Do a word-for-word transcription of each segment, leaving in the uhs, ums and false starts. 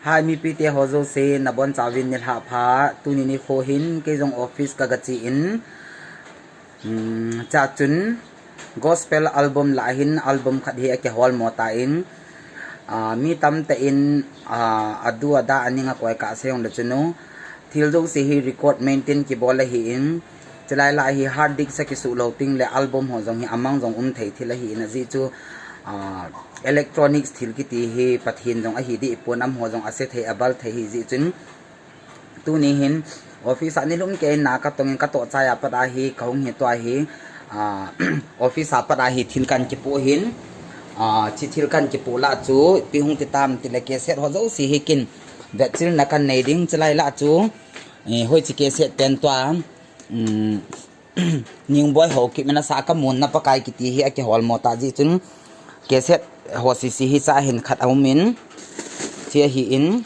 Hi, mipite ho jouse, nabonchauvin nilhah pha. Tuni nikho hin, kei jong office kagache in, um, chachun gospel album lah hin album khat hi akihol mo tan, ah, mi tamtah in, ah, adu ada aning akoi kah seiyong le chun, thil jouse hi record maintain kibol ahin, chulai lah hi hard disk a kisuh lou teng le album ho jong hi amang jong um thei thil ahin ajeh chu, ah, electronics thil kiti hi Pathen jong ahi deh pon, amaho jong ase thei abal thei ahi jeh chun, tuni hin office a nilum kei in na katong in katoh chai a pat a hi kahung hi tua hi, ah, office a pat a hi thil kan kipoh hin, ah, chi thil kan kipoh lah chu ipi hung ti tam tile cassette ho jouse hi kin vetchilna kan nei ding, chulai lah chu, eh, hoiche cassette pen tua, um, Ningboi Haokip in asah Kamun na Pakai kiti hi akihol mo ta jeh chun cassette ho sese hi cha hin khat aum in, chi ahin,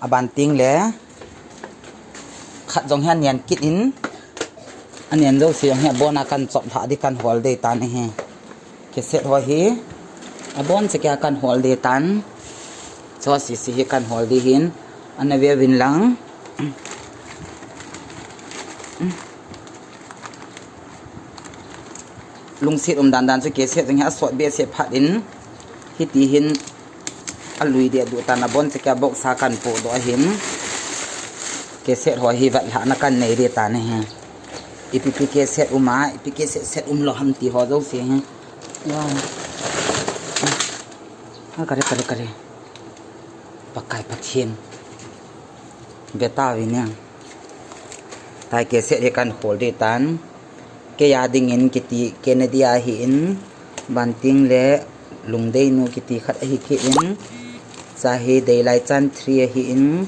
aban teng le khat jong hi anen kit in, anen jouse jong hi abon a kan chop lhah ding kan hol ding tan ahi. Cassette ho hi abon cheh a kan hol ding tan. Chu sese hi kan hol ding hin, ana veuvin lang. Lungset um dan dan chu cassette jong hi asot behseh phat in, hiti hin alui deh duh tan, abon cheh a box a kan poh doh ahin. Cassette ho hi vetlhahna kan nei ding tan ahi. Ipi pi cassette um a, ipi cassette set um lou ham ti ho jouse hi. Wow. Ah, kare, kare, kare. Pakai Pathen. Ve tauvin lang. Tua cassette hi kan hol ding tan. Kei a dingin kiti Kennedy ahin, aban teng le Lungdeinu kiti khat ahi kit in, cha hi Deilai Chan three ahin,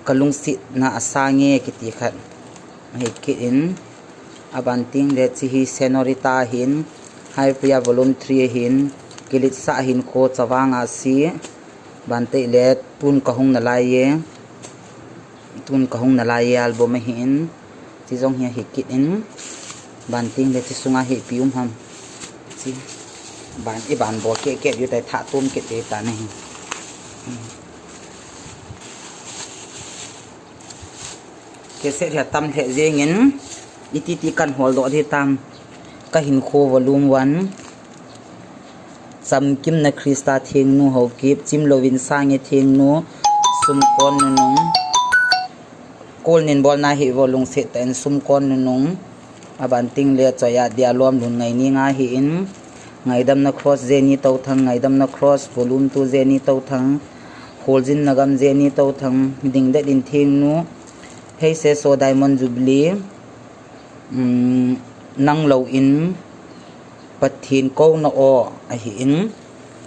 Kalungsetna Asange kiti khat ahi kit in, aban teng le chi hi Senorita ahin, Hi Priya Volume three ahin, Kiletsah Hinkho Chavang Ahsi, aban teng le Tun Kahung Nalai e, Tun Kahung Nalai e album ahin, chi jong hi ahi kit in, aban teng le chi sunga hi ipi um ham. Chi, ban, iban bol keh keh diu tai, thah tum keh keh tan ahi. Cassette hi atam lheh jeng in, iti ti kan hol doh ding tam. Ka Hinkho Volume one, Chamkimna Christa Thengnu Haokip, Chimlouvin Sange Thengnu, Sumkon Nunung, Kolnin Bolna Hi Vo Lungset Tah in, Sumkon Nunung, aban teng le Choiya Dia Lom Lun Ngaini nga ahin, Ngaidamna Cross Jenny Touthang, Ngaidamna Cross Volume two Jenny Touthang, Kholjinna Gam Jenny Touthang, Dingdet in Thengnu, Hei Seso Diamond Jubilee, um, Nang Lou In, Pathen Kouna Aw ahin,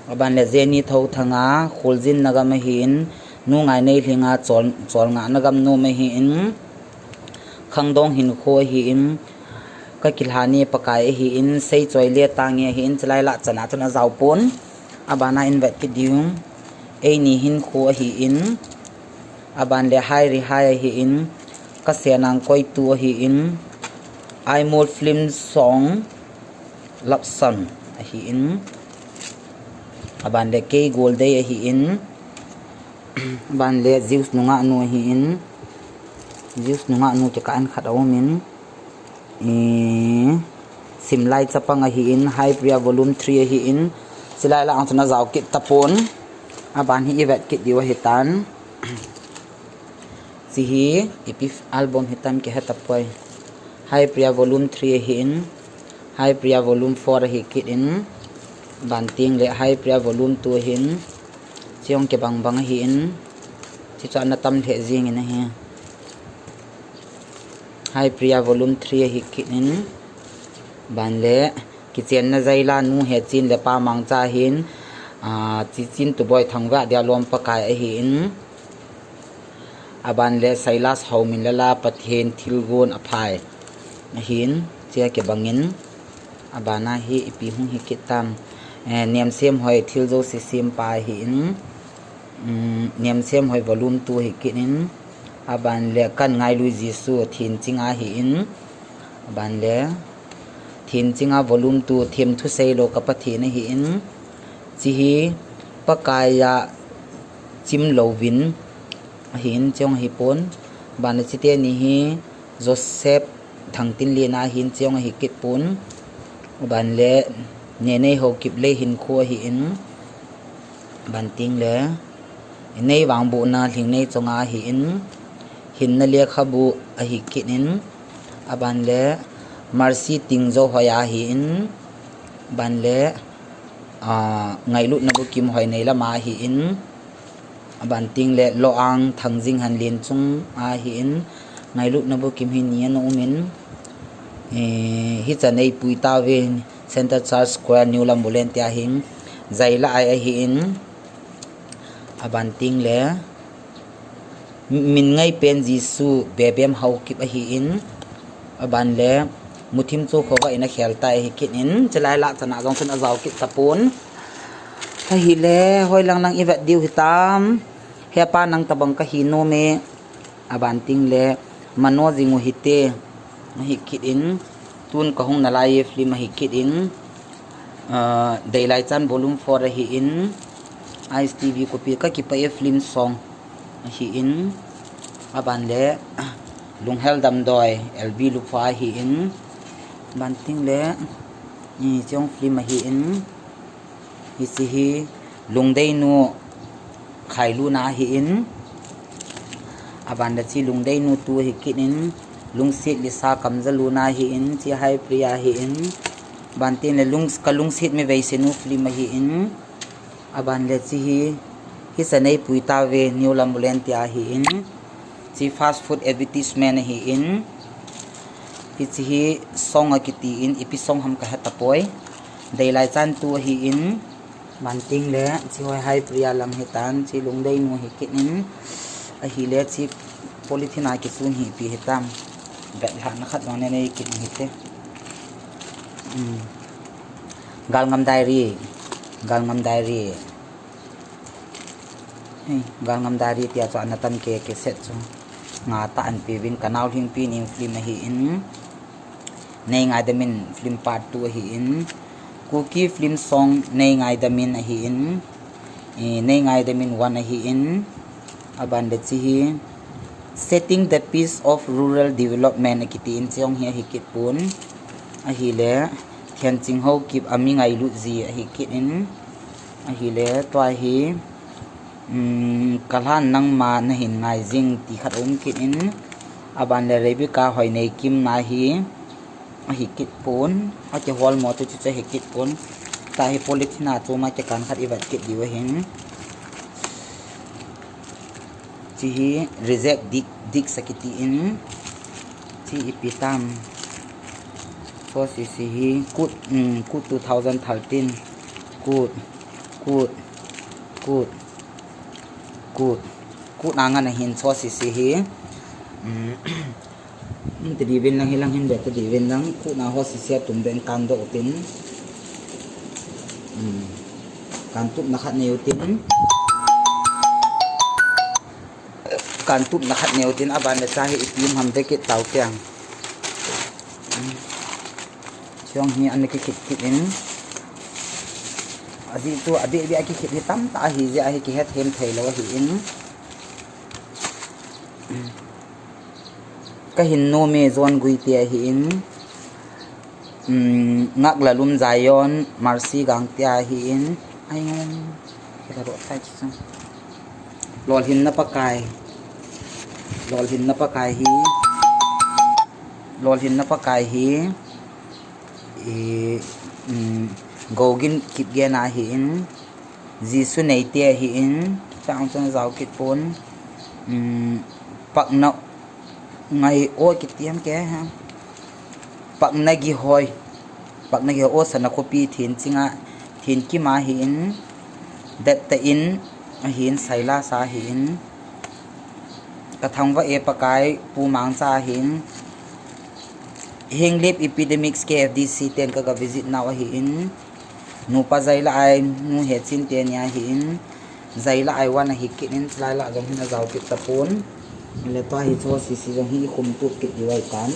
aban le Jenny Thouthanga, Kholjinna Gam ahin, Nu Ngainei Lhinga, Chol, Cholngahna Gam Nom ahin, Khangdong Hinkho ahin, Ka Kilhani Pakai ahin, Seichoi Le Tange ahin, chulai lah chan a chun ajao pon, abana in vet kit diu, Eini Hinkho ahin, aban le Hi Ri Hi ahin, Ka Senang Koitu ahin, Aimol Film Song, Love Song ahin, aban le Kei Goldei ahin, aban le Zeus Nungahnu ahin, Zeus Nungahnu kikah in khat aumin, eh, Simlai Chapang ahin, Hi Priya Volume three ahin, chulai lah a chun ajao kit tapon, aban hi ivet kit diu ahitan. Chi hi ipi album hitam kihe tapoi. Hi Priya Volume three ahin, Hi Priya Volume four ahi kit in, aban teng le Hi Priya Volume two ahin, chi jong kibang bang ahin, chi chu ana tam lheh jeng in ahi. Hi Priya Volume three ahi kit in, aban le Kichenna Jaila Nu Hechin le Pa Mangcha ahin, ah, Chichin Tuboi Thangvah Dia Lom Pakai ahin, aban le Silas Haominlala Pathen Thilgon Aphai ahin, chia kibang in, abana hi ipi hung hi kit tam, eh, Nemsemhoi Thil Jouse Sempa ahin, um, Nemsemhoi Volume two ahi kit in, aban le Kan Ngailui Jesu Thenchinga ahin, aban le Thenchinga Volume two Themthu Seilou Ka Pathen ahin, chi hi Pakaiya Chimlouvin ahin, chong ahi pon. Ban le chite ni hi Joseph Thangtinlen ahin, chong ahi kit pon. Ban le Nenei Haokip Leihinkho ahin, ban ting le Nei Vangbohna Lhingneichonga ahin, Hinna Lekhabu ahi kit in, aban le Mercy Tingjouhoia ahin, ban le, ah, Ngailutna Bukim Hoinei lama ahin, aban ting le Loang Thangjinghan Lenchung ahin, Ngailutna Bukim hi ni ana um in, eh, hicha nei pui tauve, Center Church Choir, New Lambolen tia hin, Jaila Ai ahin, aban ting le Min Ngaipen Jesu, Bebem Haokip ahin, aban le Muthim Chokho va ina khel tai ahi kit in, chulai lah chana jong chun ajao kit tapon. Ahile, hoilang lang ivet diu hitam. Hepa nang tabang kahi nom e. Aban ting le Mano Jingu hite ahi kit in, tun kahung nalai e film ahi kit in, ah, Deilai Chan Volume four ahi in, Ice T V copy kakipah e film song ahi in, aban le Lunghel Damdoi, L B Lupha ahi in, ban ting le, eh, chong film ahi in, hiche hi Lungdeinu Khailuna ahi in, aban le chi Lungdeinu two ahi kit in, Lungset Lisa Kamjaluna ahi in, chi Haipriya ahi in, ban ting le lung, Kalungset Mi Veisenu film ahi in, aban le chi hi, hicha nei pui tauve, New Lambolen tia ahi in, chi fast food advertisement ahi in, hiche hi song akiti in, ipi song ham kahe tapoi, Deilai Chan two ahi in, ban ting le, chi hoi Haipriya lam hitan, chi Lungdeinu ahi kit in, ahile chi polythene a kisun hi ipi hitam, vetlhahna khat jong nei kit hite. Hmm. Galngam Diary, Galngam Diary. Hei, Galngam Diary tia chu ana tam ke, cassette chu. Nga tah an peuvin, Kanao Lhingpi Ning film ahi in, Nei Ngaidamin film part two ahi in, Kuki film song Nei Ngaidamin ahi in, eh, Nei Ngaidamin one ahi in, aban le chi hi Setting the Pace of Rural Development akiti in, chong hi ahi kit pon, ahile Thenching Haokip A Mi Ngailut Ji ahi kit in, ahile tua hi, um, Kalhan Nangma Nahin Ngai Jing ti khat um kit in, aban le Rebecca Hoineikim na hi ahi kit pon, akihol mo tu chu chu ahi kit pon, tua hi polythene a chom a kikan khat ivet kit diu ahin. Chi hi Reject Disc, Disc akiti in, chi ipi tam. Chu sese hi Kut, um, Kut two thousand thirteen, Kut, Kut, Kut, Kut, Kut a ngan ahin chu sese hi. Um, um, ti diuvin lang hilang hin ve ti diuvin lang, Kut a ho sese a tum ben kan doh utin. Um, kan tupna khat nei utin. Kan tupna khat nei utin, aban le cha hi ipi um ham ve kit tau tiang. Chong hi ana kikhit kit in. Ajeh chu abeh beh a kikhit hi tamtah ahi jeh a hi kihet hem thei lou ahi in. Kahin nom e John Guite ahi in. Um, Ngaklalum Zion, Mercy Gangte ahi in. Ai ngom. Kila ro tai chu. Lolhinna Pakai. Lolhinna Pakai hi. Lolhinna Pakai hi. I, um, Gogin Kipgen ahi in. Jesu Neite ahi in. Chang chang jao kit pon. Um, Pakna Ngai O kiti ham ke ha. Pakna Gihoi. Pakna Gihoi O Sana Khopi Thin Chinga, Thin Kima ahi in. Detta in ahi in, Sailasa ahi in. Kathangvah e Pakai, Pu Mangcha ahi in. Henglep Epidemics K F D C ten kaga visit nau ahi in. Nupa Zaila Ai, Nu Hechin teni ahi in. Zaila Ai one ahi kit in, chulai lah jong hin ajao kit tapon. Le tua hi chu sese jong hi ikhum tup kit diu ahitan.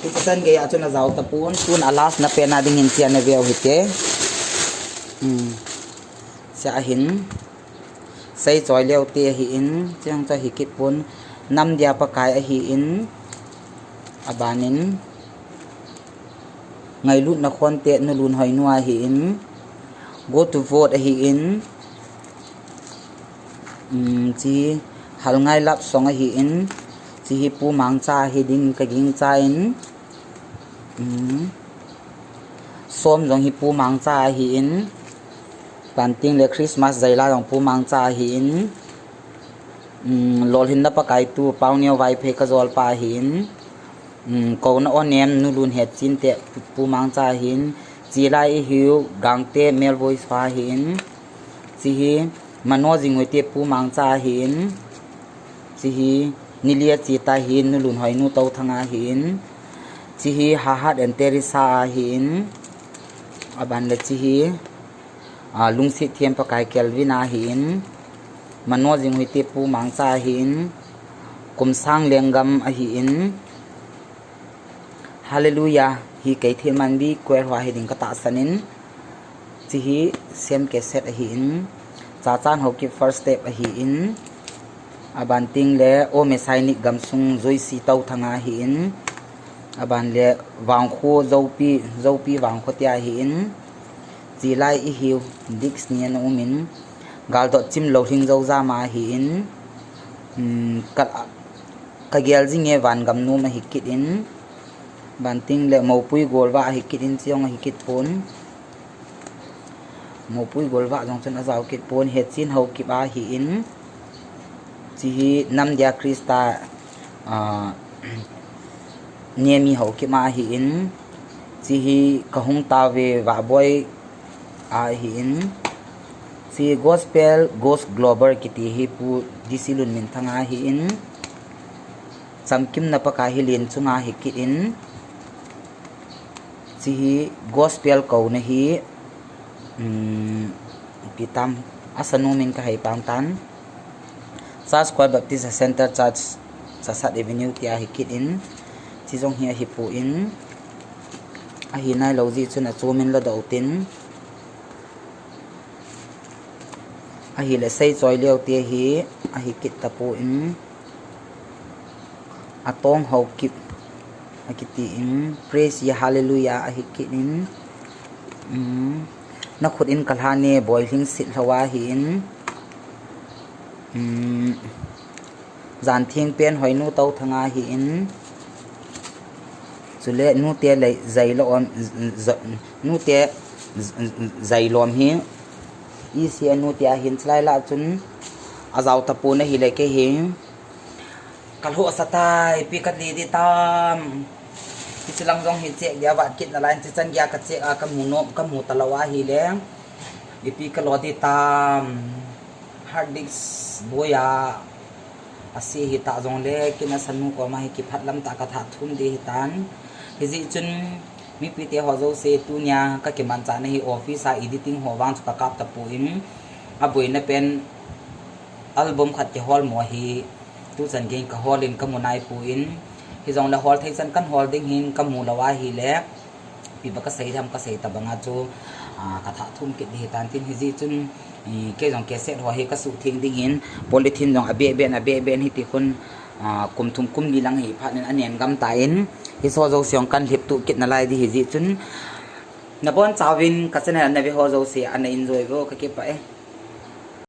Kichan gei a chun ajao tapon, tun a last na pen a ding hin chia na veu hite. Hmm. Sia ahin. Seichoi leu te ahin, chiang cha hi kit pon, Namdia Pakai ahin, abanin, Ngailutna Khonte Nulun Hoinu ahin, Go to Vote ahin, um, chi Halngai Love Song ahin, chi hi Pu Mangcha hi ding ka ging cha in, um, Som jong hi Pu Mangcha ahin, Banting le Christmas Jaila jong Pu Mangcha ahin, um, Lolhinna Pakai tu Pauneo Vaiphei ka jolpa ahin, um, Kouna Onem Nulun Hetchinte Pu Mangcha ahin, Chilai Ihiu Gangte Melvoi Swa ahin, chi hi Mano Jingoi te Pu Mangcha ahin, chi hi Nilia Chita ahin, Nulun Hoinu Touthanga ahin, chi hi Hahat and Teresa ahin, aban le chi hi, a, Lungsit Thiam Pakai Kelvin ahin, Mano Jingoi te Pu Mangcha ahin, Kumsang Lenggam ahin, Hallelujah, hi kei thil man bi choir ho hi ding ka tahsan in, chi hi Sem Keset ahin, Chachan Haokip First Step ahin, abanting le O Messianic Gamsung Joyce Touthanga ahin, aban le Vangkho Zopi, Zopi Vangkho tia ahin, Chilai Ihiu Dix ni ana umin, Galdot Chim Louhling Zouzama ahin, um, ka, ka gel jinge Van Gamnom ahi kit in, Banting le Mopui Golva ahi kit in, Chiong ahi kit pon. Mopui Golva jong chun ajao kit pon, Hetchin Haokip ahi in, chi hi Namdia Krista, a, Nemi Haokip ahi in, chi hi Kahung Tave Vahboi ahi in, chi Gospel Ghost Global kiti hi Pu D C Lunminthang ahi in, Chamkimna Pakai hi Lenchunga ahi kit in, chi hi Gospel kouna hi, um, ipi tam, asanu min ka hei pang tan, Church Choir Baptist Center Church, Chasat Avenue tia ahi kit in, chi jong hi ahi pon, ahi nailou jeh chun achumin ladoh tin, ahile Seichoi leu te hi ahi kit tapon, Atong Haokip akiti in, Praise Ye Hallelujah ahi kit in, um, Nakhut in kalhan e Boilhing Sitlhou ahi in, um, Janthing Pen Hoinu Touthanga ahi in, chule Nute Lei, Jailom, J-, J-, Nute J-, J-, Jailom hi, E C N Nute ahin, chulai lah chun ajao tapon ahile kei hi, ka lhohsa tai, ipi ka ti di tam. Hiche lang jong hi check dia vat kit nalai, chichan geiya ka check a ka mu nom, ka mu talou ahile, ipi ka lo di tam. Hard disk boi a ase hita jongle, kin asanu koma hi kiphat lam tah ka thah thum di hitan. Hijeh chun mipite ho jouse, tunia ka kimanchahna hi office a editing ho vang chu ka kap tapon, aboina pen album khat kihol mo hi tuchan geiyin ka hol in ka mu naipon, hijongle hol thei chan kan hol ding hin, ka mu lou ahile ipi ba ka sei tham, ka sei tabanga chu, a, ka thah thum kit di hitan tin, hijeh chun, i, kei jong cassette ho hi ka suhtheng ding hin, polythene jong abeh beh in, abeh beh in hiti khun, a, kum thum kum li lang hi phat in anen gam tan, hiche ho jouse jong kan lhep tuh kit nalai di hijeh chun, nabonchauvin ka channel ana ve ho jouse ana enjoy uvo, ka kipah e.